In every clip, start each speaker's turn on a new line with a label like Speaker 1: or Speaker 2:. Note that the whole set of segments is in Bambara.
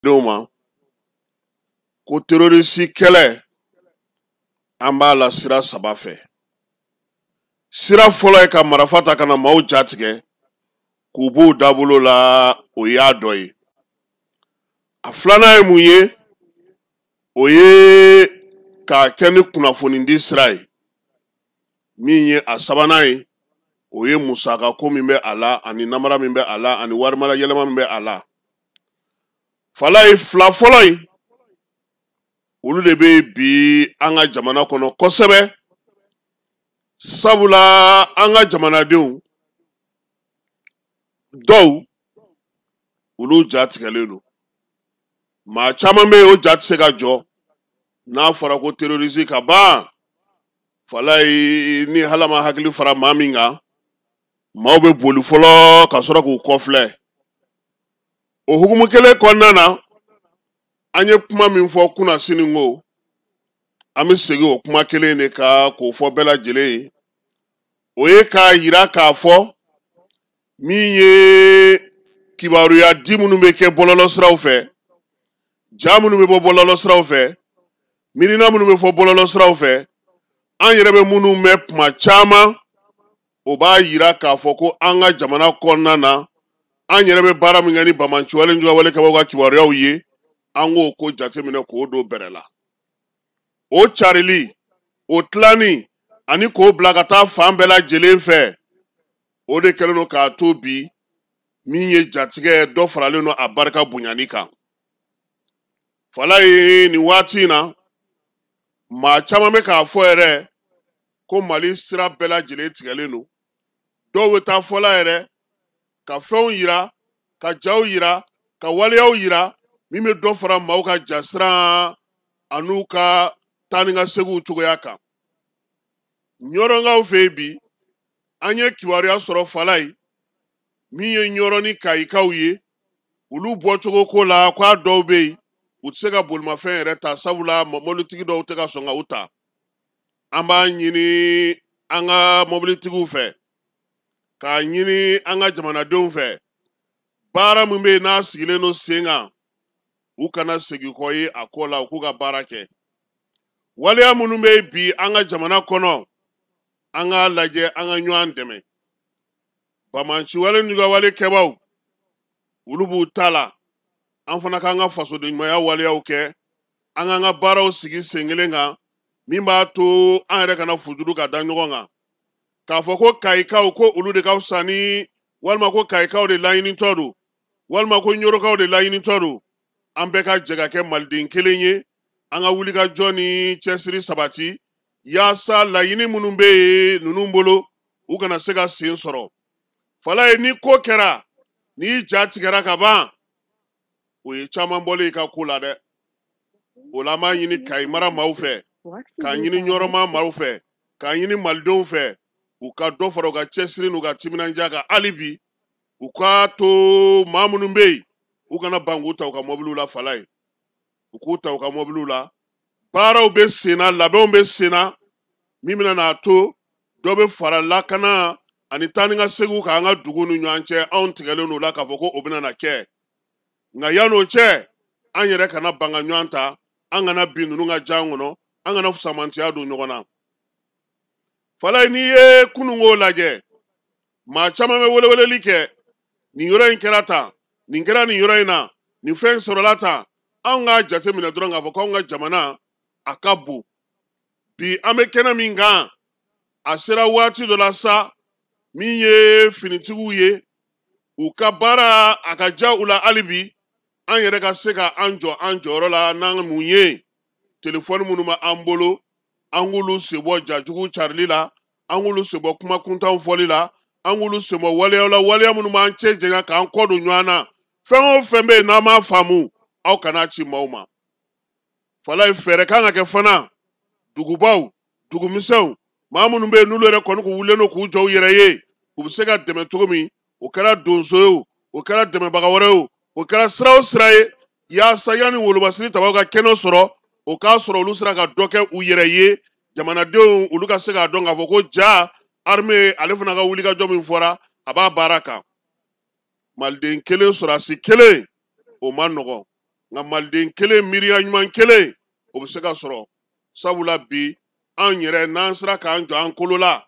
Speaker 1: jamanadenw ma ko terorisi kɛlɛ, an b'a la sira saba fɛ. Sira fɔlɔ ye ka marifa ta ka na maaw jatigɛ k'u b'u dabolo la, o y'a dɔ ye. A filanan ye mun ye? O ye k'a kɛ ni kunnafonidi sira ye. Min ye a sabanan ye, o ye musaka ko min bɛ a la, ani namara min bɛ a la, ani warimara yɛlɛma min bɛ a la. Falaye, fila fɔlɔ in, olu de bɛ bi an ka jamana kɔnɔ kosɛbɛ, sabula an ka jamanadenw dɔw, olu ja tigɛlen don. Maa caman bɛ yen, o ja tɛ se ka jɔ n'a fɔra ko terroriste ka ban. Falaye, ni hala ma hakili fara maa min kan, maaw bɛ boli fɔlɔ ka sɔrɔ k'u kɔfilɛ. O hukumu kelen kɔnɔna na, an ye kuma min fɔ kunasini ko, an bɛ segin o kuma kelen de kan k'o fɔ bɛɛ lajɛlen ye. O ye k'a yira k'a fɔ min ye kibaruya di minnu bɛ kɛ bɔlɔlɔsiraw fɛ, ja minnu bɛ bɔ bɔlɔlɔsiraw fɛ, miirina minnu bɛ fɔ bɔlɔlɔsiraw fɛ, an yɛrɛ bɛ minnu mɛn kuma caman, o b'a yira k'a fɔ ko an ka jamana kɔnɔna na, an yɛrɛ bɛ baara min kɛ ni banbaanciwale juguwale kɛbagaw ka kibaruyaw ye, an k'o ko jateminɛ k'o don bɛrɛ la. O carili, o tilani ani k'o bila ka taa fan bɛɛ lajɛlen fɛ, o de kɛlen don k'a to bi min ye jatigɛ dɔ faralen don a barika bonyani kan. Falaye, nin waati in na, maa caman bɛ k'a fɔ yɛrɛ ko Mali sira bɛɛ lajɛlen tigɛlen don. Dɔw bɛ taa fɔla yɛrɛ ka fɛnw yira, ka jaw yira, ka waleyaw yira min bɛ dɔ fara maaw ka jasiran an'u ka taa ni ka seginw cogoya kan. Ɲɔrɔnkaw fɛ yen bi, an ye kibaruya sɔrɔ Falaye, min ye Ɲɔrɔ ni Kayikaw ye, olu bɔcogo ko la, k'a dɔw bɛ yen, u tɛ se ka bolimafɛn yɛrɛ ta, sabula mɔbilitigi dɔw tɛ ka sɔn ka u ta. An b'a ɲini an ka mɔbilitigiw fɛ, k'a ɲini an ka jamanadenw fɛ, baara min bɛ yen n'a sigilen don sen kan, u kana segin kɔ ye a ko la, u k'u ka baara kɛ. Waleya minnu bɛ yen bi an ka jamana kɔnɔ, an k'a lajɛ an ka ɲɔgɔn dɛmɛ. Banbaanciwale nugawale kɛbaaw, olu b'u ta la, an fana k'an ka fasodenɲumanya waleyaw kɛ, an k'an ka baaraw sigi sen kelen kan min b'a to an yɛrɛ kana fujuru ka da ɲɔgɔn kan k'a fɔ ko Kayikaw ko olu de ka fisa ni, walima ko Kayikaw de laɲinitɔ don, walima ko Ɲorokaw de laɲinitɔ don. An bɛɛ ka jɛ ka kɛ Maliden kelen ye, an ka wulikajɔ ni cɛsiri sabati yaasa laɲini minnu bɛ yen ninnu bolo, u kana se ka sen sɔrɔ. Falaye, ni ko kɛra, n'i ja tigɛra ka ban, o ye caman bɔlen i ka ko la dɛ. O la, an b'a ɲini Kayi mara maaw fɛ, k'a ɲini Ɲɔrɔma maaw fɛ, k'a ɲini Malidenw fɛ, u ka dɔ fara u ka cɛsiri n'u ka timinandiya kan hali bi. U k'a to maa minnu bɛ yen, u kana ban k'u ta u ka mɔbiliw la. Falaye, u k'u ta u ka mɔbiliw la. Baaraw bɛ sen na, labɛnw bɛ sen na min bɛna n'a to dɔ bɛ fara lakana ani taa ni ka seginw k'an ka dugu ni ɲɔgɔn cɛ. Anw tigɛlen don o la k'a fɔ ko o bɛna na kɛ, nka yann'o cɛ, an yɛrɛ kana ban ka ɲɔgɔn ta, an kana bin ninnu ka jan kɔnɔ, an kana fusamantiya don ɲɔgɔn na. Falaye, n'i ye kununko lajɛ, maa caman bɛ weleweleli kɛ: nin yɔrɔ in kɛra tan, nin kɛra nin yɔrɔ in na, nin fɛn sɔrɔla tan. Anw k'a jateminɛ dɔrɔn k'a fɔ k'anw ka jamana a ka bon. Bi an bɛ kɛnɛ min kan, a sera waati dɔ la sa, min ye finitigiw ye, u ka baara a ka ja u la hali bi, an yɛrɛ ka se ka an jɔ an jɔyɔrɔ la n'an mun ye. Telefɔni minnu bɛ an bolo, an k'olu senbɔ jajugu carili la, an k'olu senbɔ kuma kuntanw fɔli la, an k'olu senbɔ waleyaw la, waleya minnu b'an cɛ janya k'an kɔ don ɲɔgɔn na. Fɛn o fɛn bɛ yen n'an m'a faamu, aw kana ci maaw ma. Falaye, fɛɛrɛ kan ka kɛ fana dugubaw, dugumisɛnw, maa minnu bɛ yen n'olu yɛrɛ kɔni k'u wulilen don k'u jɔ u yɛrɛ ye, u bɛ se ka dɛmɛ cogo min, o kɛra donso ye o, o kɛra dɛmɛbaga wɛrɛ ye o, o kɛra sira o sira ye, yaasa yanni wolomasiri tabaw ka kɛnɛ sɔrɔ, o k'a sɔrɔ olu sera ka dɔ kɛ u yɛrɛ ye. Jamanadenw olu ka se k'a dɔn k'a fɔ ko ja armée ale fana ka wulikajɔ min fɔra, a b'a baara kan. Maliden kelen, sɔrɔdasi kelen, o ma nɔgɔn. Nka maliden kelen, miiriya ɲuman kelen, o bɛ se ka sɔrɔ. Sabula bi an yɛrɛ n'an sera k'an jɔ an kolo la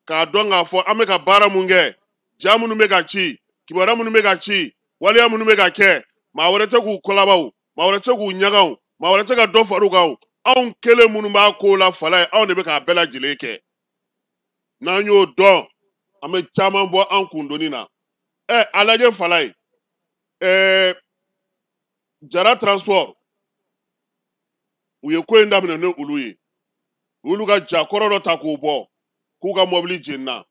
Speaker 1: k'a dɔn k'a fɔ an bɛ ka baara mun kɛ, ja minnu bɛ ka ci, kibaruya minnu bɛ ka ci, waleya minnu bɛ ka kɛ, maa wɛrɛ tɛ k'u kɔlabaw, maa wɛrɛ tɛ k'u ɲagaw, maa wɛrɛ tɛ ka dɔ far'u kan. Anw kelen minnu b'a ko la fala ye, anw de bɛ k'a bɛɛ lajɛlen kɛ. N'an y'o dɔn, an bɛ caman bɔ an kundoni na. A lajɛ fala ye, Jara Transport, u ye ko in daminɛ ni olu ye. U y'olu ka ja kɔrɔ dɔ ta k'o bɔ k'u ka mɔbili jenina.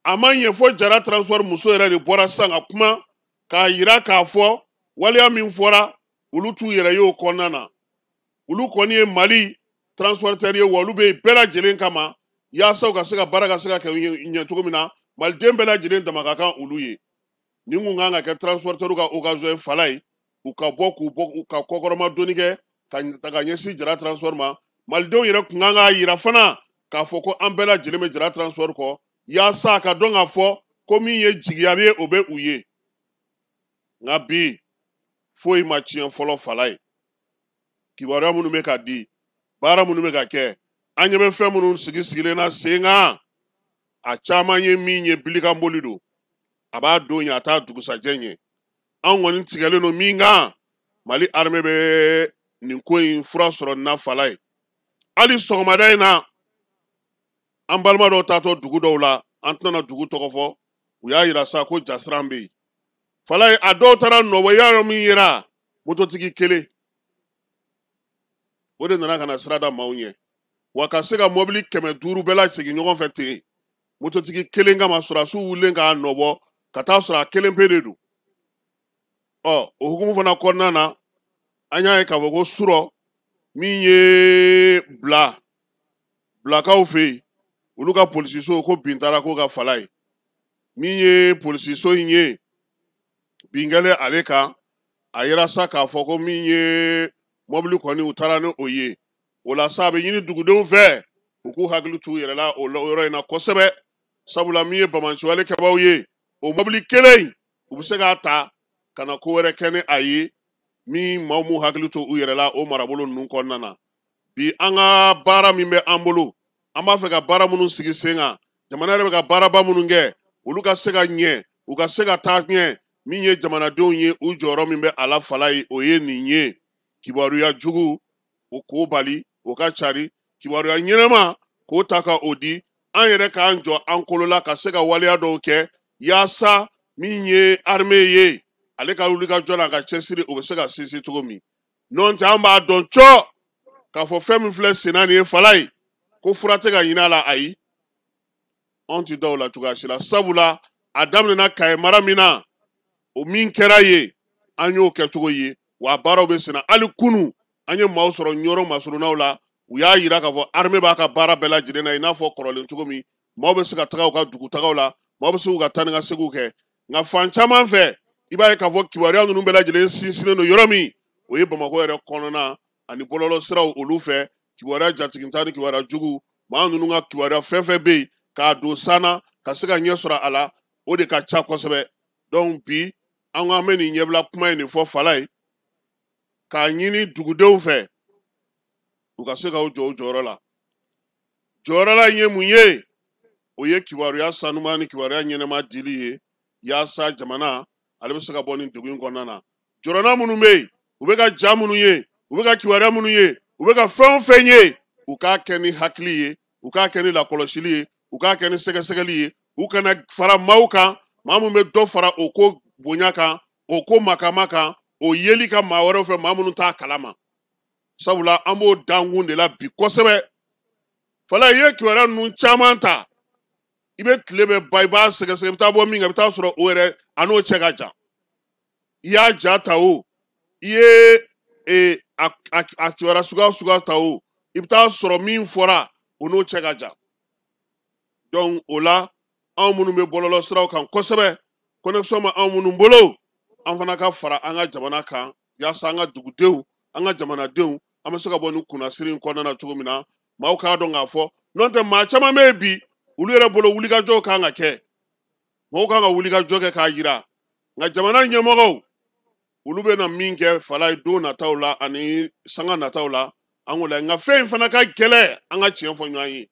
Speaker 1: A ma ɲɛ fo Jara Transport muso yɛrɛ de bɔra sisan ka kuma k'a yira k'a fɔ waleya min fɔra, olu t'u yɛrɛ ye o kɔnɔna na. Olu kɔni ye Mali transporteur ye, wa olu bɛ yen bɛɛ lajɛlen kama yaasa u ka se ka baara ka se ka kɛ ɲɛ cogo min na, maliden bɛɛ lajɛlen dama ka kan olu ye. Nin kun kan ka kɛ transporteur ka occasion ye fala ye, u ka bɔ k'u bɔ u ka kɔkɔrɔma donni kɛ ka ta ka ɲɛsin Jara Transport ma. Malidenw yɛrɛ kun kan k'a yira fana k'a fɔ ko an bɛɛ lajɛlen bɛ Jara Transport kɔ, yaasa a ka dɔn k'a fɔ ko min ye jigiya ye, o bɛ u ye. Nka bi foyi ma tiɲɛ fɔlɔ fala ye. Kibaruya minnu bɛ ka di, baara minnu bɛ ka kɛ, an ɲɛ bɛ fɛn minnu sigi sigilen na sen kan, a caman ye min ye bilikanboli don. A b'a don ɲɛ, a t'a dugusajɛ ɲɛ. Anw kɔni tigɛlen don min kan, Mali armée bɛ nin ko in fura sɔrɔ na fala ye. Hali sɔgɔmada in na, an balima dɔw taatɔ dugu dɔw la, an tɛna dugu tɔgɔ fɔ, u y'a yira sa ko jasiran bɛ yen fala ye. A dɔw taara nɔbɔ, i y'a dɔn min yera, mototigi kelen o de nana ka na sira da maaw ɲɛ, wa ka se ka mɔbili 500 bɛɛ lasegin ɲɔgɔn fɛ ten mototigi kelen kama. Sɔrɔdasiw wulilen k'a nɔbɔ ka taa sɔrɔ a kelen pe de don. Ɔ, o hukumu fana kɔnɔna na, an y'a ye k'a fɔ ko surɔ min ye bila bilakaw fɛ yen, olu ka polisiso ko bin taara ko ka fala ye. Min ye polisiso in ye, bin kɛlen ale kan, a yira sa k'a fɔ ko min ye mɔbili kɔni, u taara ni o ye. O la sa, a bɛ ɲini dugudenw fɛ u k'u hakili t'u yɛrɛ la o yɔrɔ in na kosɛbɛ, sabula min ye bamanciwale kɛbaaw ye, o mɔbili kelen in, u bɛ se k'a ta ka na ko wɛrɛ kɛ ni a ye min maaw m'u hakili to u yɛrɛ la o marabolo ninnu kɔnɔna na. Bi an ka baara min bɛ an bolo, an b'a fɛ ka baara minnu sigi sen kan, jamana yɛrɛ bɛ ka baaraba minnu kɛ, olu ka se ka ɲɛ, u ka se ka taa ɲɛ. Min ye jamanadenw ye, u jɔyɔrɔ min bɛ a la fala ye, o ye nin ye: kibaruya jugu, o k'o bali o ka cari, kibaruya ɲɛnama k'o ta ka o di. An yɛrɛ k'an jɔ an kolo la ka se ka waleya dɔw kɛ yaasa min ye armée ye, ale ka wuli ka jɔ n'a ka cɛsiri, o bɛ se ka sinsin cogo min. N'o tɛ, an b'a dɔn cɔ k'a fɔ fɛn min filɛ senna nin ye fala ye, ko fura tɛ ka ɲini a la. Ayi, anw tɛ da o la cogoya si la, sabula a daminɛna Kaye mara min na, o min kɛra yen, an y'o kɛcogo ye, wa baaraw bɛ senna. Hali kunu an ye maaw sɔrɔ Ɲɔrɔ masurunnaw la, u y'a yira k'a fɔ armée b'a ka baara bɛɛ lajɛlen na i n'a fɔ kɔrɔlen cogo min. Maaw bɛ se ka taga u ka dugutagaw la, maaw bɛ se k'u ka taa ni ka seginw kɛ. Nka fan caman fɛ, i b'a ye k'a fɔ kibaruya ninnu bɛɛ lajɛlen sinsinnen don yɔrɔ min, o ye Bamakɔ yɛrɛ kɔnɔna ani bɔlɔlɔ siraw olu fɛ. Kibaruya jatiginta ni kibaruya jugu, maa ninnu ka kibaruya fɛn fɛn bɛ yen k'a don san na ka se ka ɲɛ sɔrɔ a la, o de ka ca kosɛbɛ. Donc bi an ko an bɛ nin ɲɛbila kuma in de fɔ fala ye, k'a ɲini dugudenw fɛ u ka se k'u jɔ u jɔyɔrɔ la. Jɔyɔrɔ la in ye mun ye? O ye kibaruya sanuma ni kibaruya ɲɛnɛma dili ye, yaasa jamana ale bɛ se ka bɔ nin degun in kɔnɔna na. Jɔrɔna minnu bɛ yen, u bɛ ka ja minnu ye, u bɛ ka kibaruya minnu ye, u bɛ ka fɛn o fɛn ye, u k'a kɛ ni hakili ye, u k'a kɛ ni lakɔlɔsili ye, u k'a kɛ ni sɛgɛsɛgɛli ye. U kana fara maaw kan, maa min bɛ dɔ fara o ko bonya kan, o ko makama kan, o yeli ka maa wɛrɛw fɛ, maa minnu t'a kalama. Sabula an b'o dankun de la bi kosɛbɛ. Fala, i ye kibaruya ninnu caman ta, i bɛ tile bɛ ba, i b'a sɛgɛsɛgɛ, i bɛ taa bɔ min kan, i bɛ taa sɔrɔ o yɛrɛ a n'o cɛ ka jan. I y'a ja ta o, i ye a kibaruya suguya o suguya ta o, i bɛ taa sɔrɔ min fɔra, o n'o cɛ ka jan. Donc o la, anw minnu bɛ bɔlɔlɔ siraw kan kosɛbɛ, connexion ma anw minnu bolo, an fana ka fara an ka jamana kan, yaasa an ka dugudenw, an ka jamanadenw, an bɛ se ka bɔ nin kunnasiri in kɔnɔna na cogo min na. Maaw k'a dɔn k'a fɔ n'o tɛ, maa caman bɛ yen bi, olu yɛrɛ bolo wulikajɔw kan ka kɛ, mɔgɔw kan ka wulikajɔ kɛ k'a yira. Nka jamana ɲɛmɔgɔw Olu bɛna min kɛ Falaye don nataw la ani sanga nataw la, an k'o lajɛ. Nka fɛn in fana ka gɛlɛn, an ka tiɲɛ fɔ ɲɔgɔn ye.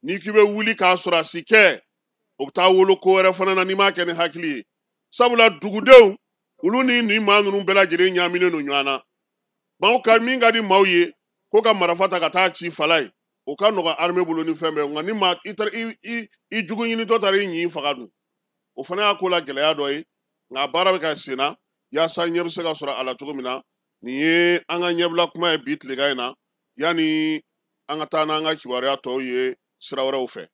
Speaker 1: N'i k'i bɛ wuli k'a sɔrɔdasi kɛ, o bɛ taa wolo ko wɛrɛ fana na n'i m'a kɛ ni hakili ye, sabula dugudenw olu ni nin maa ninnu bɛɛ lajɛlen ɲaaminen don ɲɔgɔn na. Maaw ka min ka di maaw ye ko ka marifa ta ka taa ci Falaye, o ka nɔgɔn armée bolo ni fɛn bɛɛ. Nka ni maa i taara i jugu ɲinitɔ taara i ɲin faga dun, o fana y'a ko la gɛlɛya dɔ ye. Nka baara bɛ ka sen na yaasa ɲɛ bɛ se ka sɔrɔ a la cogo min na. Nin ye an ka ɲɛbila kuma ye bi tilegan in na, yanni an ka taa n'an ka kibaruya tɔw ye sira wɛrɛw fɛ.